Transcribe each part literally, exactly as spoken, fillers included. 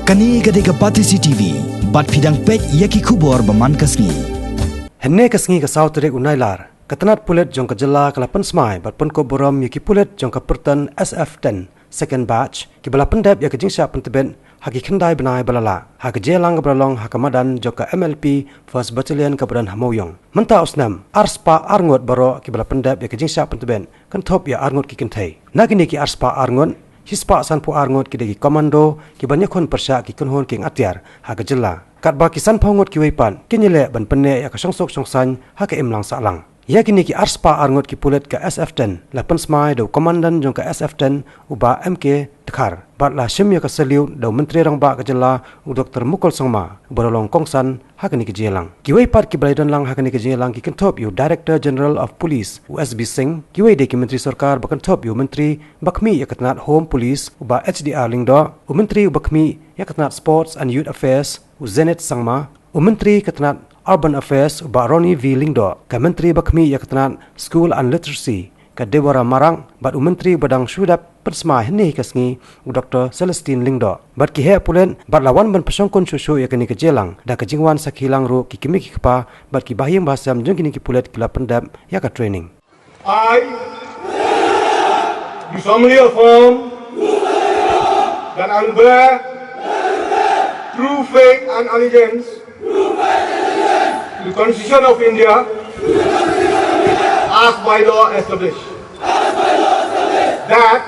Kane ka dei ka Batesi T V, bad phi dang peit ïa ki khubor ba man ka sngi. Hynne ka sngi ka saw tarik u Nailar, ka tnat pulit jong ka jylla ka la pynsmai bad pynkup burom ïa ki pulit jong ka pyrton S F ten, second batch, kiba la pyndep ïa ka jingshah pyntbit ha ki khyndai bnai ba la lah, ha ka jingïalang kaba la long ha ka madan jong ka M L P First Battalion kaba don ha Mawïong. Mynta u snem, arspah arngut baroh kiba la pyndep ïa ka jingshah pyntbit, kynthup ïa arngut ki kynthei. Na kine ki arspah arngut, shispah sanphew arngut ki dei ki komando, kiban ïakhun pyrshah ki kynhun kieng atiar ha ka jylla. Katba ki sanphew ngut kiwei pat kin ïaleh ban pynneh ïa ka shongsuk shongsaiñ ha ka imlang sahlang. Ïa kine ki arspah arngut ki pulit ka S F ten la pynsmai da u komandan jong ka S F ten, u Bah M K Dkhar, bad la shim ïa ka salute da u Myntri Rangbah ka jylla, u Doktor Mukul Sangma, uba la long kongsan ha kane ka jingïalang. Kiwei pat kiba la ïadon lang ha kane ka jingïalang ki kynthup ïa u Director General of Police, u S B Singh, kiwei de ki myntri sorkar ba kynthup ïa u Myntri ba khmih ïa ka tnat Home Police, u Bah H D R Lyngdoh, u Myntri uba khmih ïa ka tnat Sports and Youth Affairs, u Zenith Sangma, u Myntri ka tnat Urban Affairs, u Bah Ronnie V Lyngdoh, ka Myntri ba khmih ïa ka tnat School and Literacy, ka Dewara Marak, bad u Myntri uba dang shu dep pynsmai hynne hi ka sngi, u Doktor Celestine Lyngdoh. Bad ki heh pulit, bad la wan ban pynshongkun shuh shuh ïa kane ka jingïalang, da ka jingwan sakhi lang ruh ki kmie ki kpa, bad ki bahaïing bahasem jong kine ki pulit kiba la pyndep ïa ka training. I do solemnly affirm that I will bear true faith and allegiance to the Constitution of India as by law established. That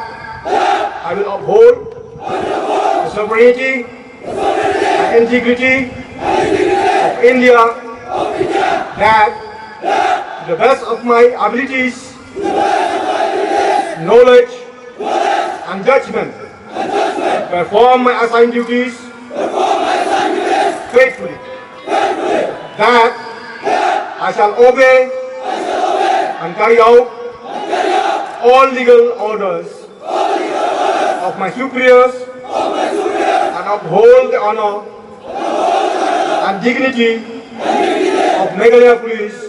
I will uphold the sovereignty and integrity of India. That to the best of my abilities, knowledge, and judgment, perform my assigned duties faithfully. That I shall obey and carry out all legal orders of my superiors and uphold the honor and dignity of Meghalaya Police.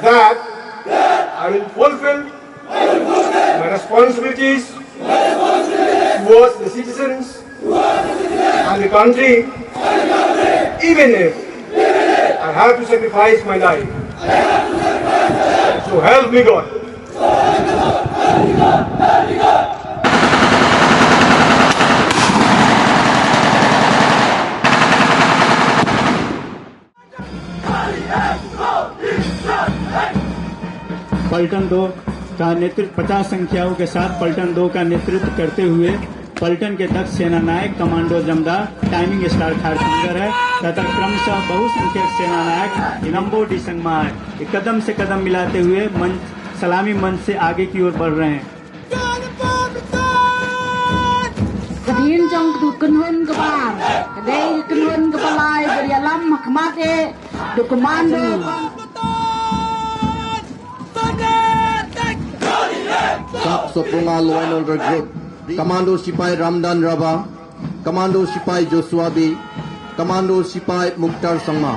That I will fulfill my responsibilities towards the citizens and the country, even if I have to sacrifice my life. So help me God. पलटन दो का नेतृत्व, पचास संख्याओं के साथ पलटन दो का नेतृत्व करते हुए पलटन के दक्ष सेना नायक कमांडो जमदार टाइमिंग स्टार खारसंगर है तथा क्रमशः बहुसंख्यक सेना नायक इलंबो डी संगमा है। ये कदम से कदम मिलाते हुए मंच, सलामी मंच से आगे की ओर बढ़ रहे हैं। Ka dien jong ka kynhun kaba ar, ka dei ka kynhun kaba lai, ba ïalam ha khmat eh da u Commando. Sap Sopunga Lower Nolrek Group, Commando Sipai Ramdan Raba, Commando Sipai Joshua B, Commando Sipai Mukhtar Sangma.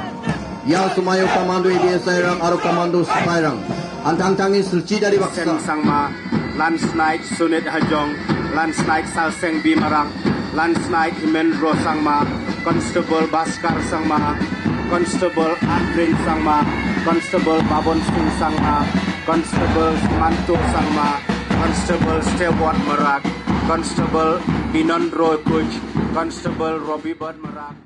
Ïa u sumai u Commando A D S I rang aro Commando Sipai rang. An thang thang in sylchit da ri bak Sen sa. Sangma, Lance Knight Sunit Hajong, Lance Knight Salseng B Marak, Lance Knight Himendro Sangma, Constable Bhaskar Sangma, Constable Adrin Sangma, Constable Babon Singh Sangma, Constable Sumanto Sangma, Constable Stewart Marak, Constable Binondro Kuch, Constable Robbie Bird Marak.